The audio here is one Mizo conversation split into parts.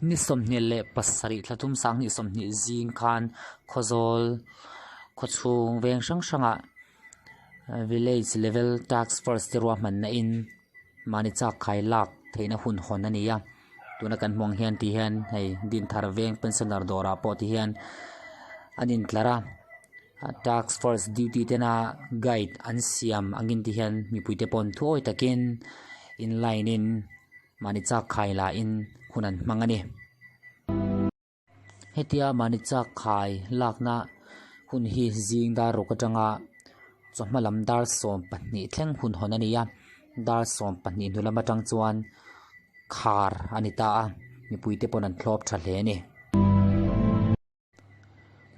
Ni 27 thla thum sanghnih 20 zing khan Khawzawl khawchhung veng hrang hrangah Village Level Task Force te ruahmanna in mahni chak khai lak theihna hun hawn a ni a tuna kan hmuh ang hian ti hian hei Dinthar veng pensioner dawrah pawh ti hian an intlar a Task Force duty tena guide an siam angin ti hian mipuite paw'n thuawi takin in line in. Mahni chak khai lahin hun an hmang a ni. Hetia mahni chak khai lakna hun hi zing dar ruk atanga chawhma lam dar 12 thleng hun hawn a ni a, dar 12 hnu lam atang chuan khar a ni ta a, mipuite pawn an thlawp tha hle a ni.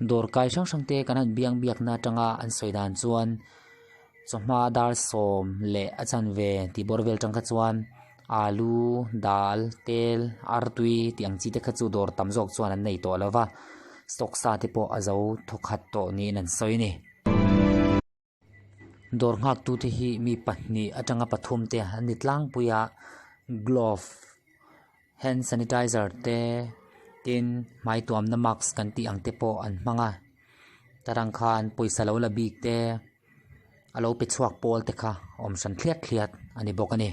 Dawr kai hrang hrang te kan han biang biakna atanga an sawi dan chuan chawhma dar sawm leh a chanve tih bawr vel atang kha chuan alu dal tel artui tih ang chi te kha chu dawr tam zawk chuan an nei tawh lo va stock sa te pawh a zo thawkhat tawh niin an sawi a ni. Dawr nghak tu te hi mi pahnih atanga pathum te an ni tlangpui a glove hand sanitizer te tin hmai tuamna mask kan tih ang te pawh an hmang a tarang khan pawisa lo la bik te a lo pe chhuak pawl te kha awm hran thliat thliat a ni bawk a ni.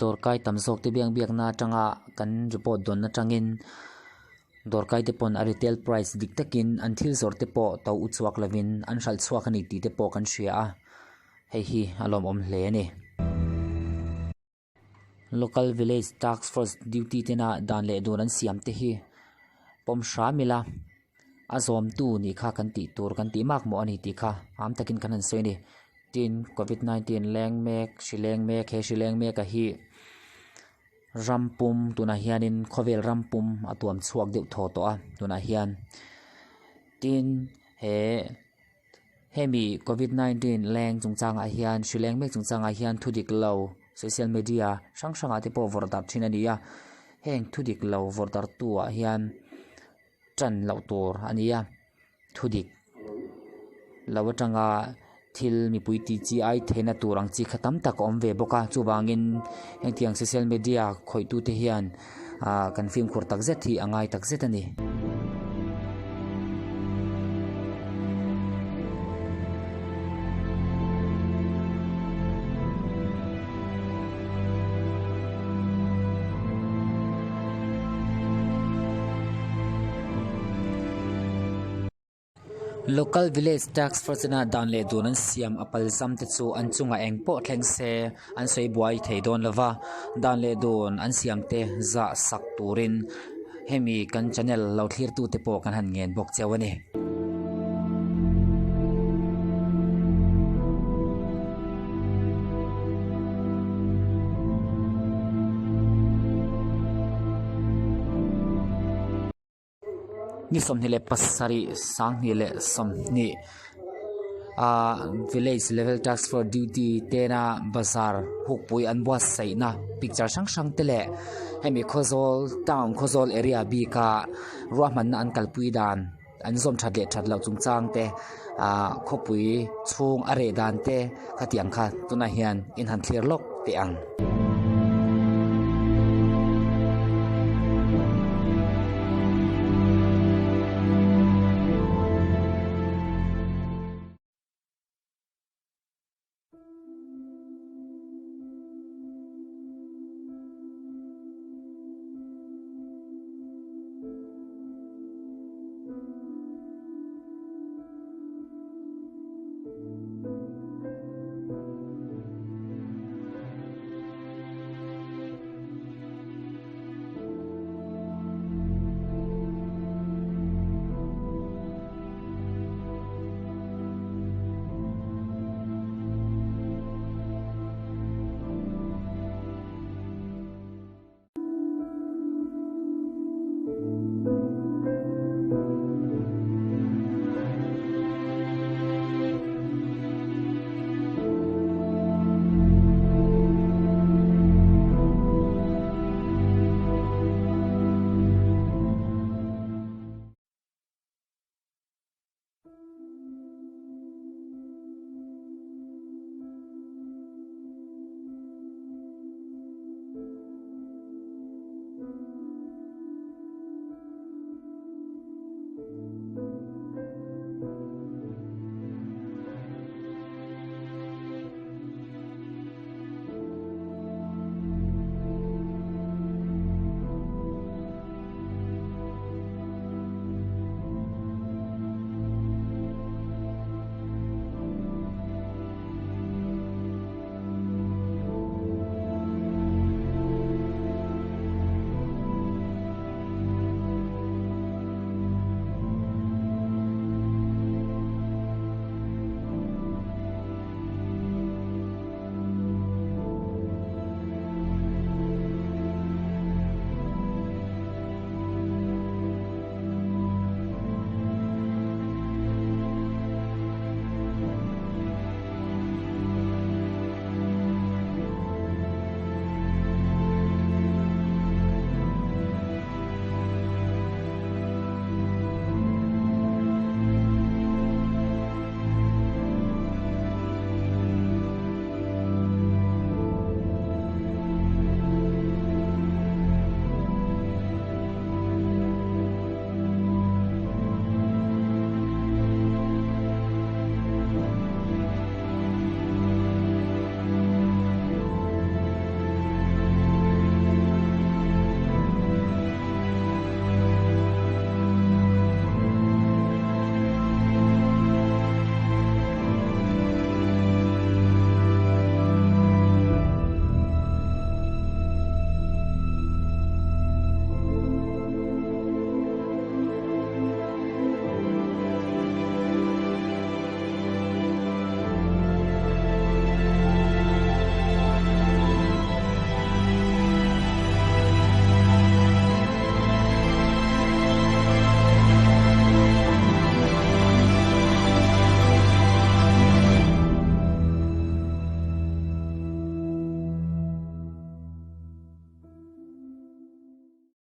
Dawrkai tam zawk te biang biakna atanga kan report dawn atangin dawrkai te pawn a retail price dik takin an thil zawrh te pawh to u chhuak lovin an hralh chhuak a ni tih te pawh kan hria a hei hi a lawmawm hle a ni. Local village task force duty tena dan leh dun an siam te hi pawm hram ila a zawmtu nih kha kan tih tur kan tih mak mawh a ni tih kha am takin kan han sawi a ni. Tin, Covid 19 leng mek, hri leng mek, he hri leng meka hi ram pum tunah hianin khawvel ram pum a tuam chhuak deuh thaw tawh a tunah hian. Tin, he hemi Covid 19 leng chungchangah hian hri leng mek chungchangah hian thu dik lo social media hrang hrangah te pawh vawrh darh thin a ni a, heng thu dik lo vawrh darh tu ah hian tan loh tur a ni a. Thudik lo atanga thil mipui tih chi ai theihna tur ang chi kha tam tak a awm ve bawk a chuvangin hengtiang social media khawihtute hian ah kan fimkhur tak zet hi a ngai tak zet a ni. Local village task force ina dan leh dun an siam a palzam te chu an chungah eng pawh thleng se an sawi buai thei dawn lo va dan leh dun an siam te zah sak turin hemi kan channel lo thlir tu te pawh kan han ngen bawk cheu a ni. Ni 27 2020 ah village level task force duty tena bazar hukpui an buatsaihna picture hrang hrang te leh hemi khawzawl town khawzawl area bika ruahmanna an kalpui dan an zawm that leh that loh chungchang te ah khawpui chhung a reh dan te khatiang kha tunah hian in han thlir lawk teh ang.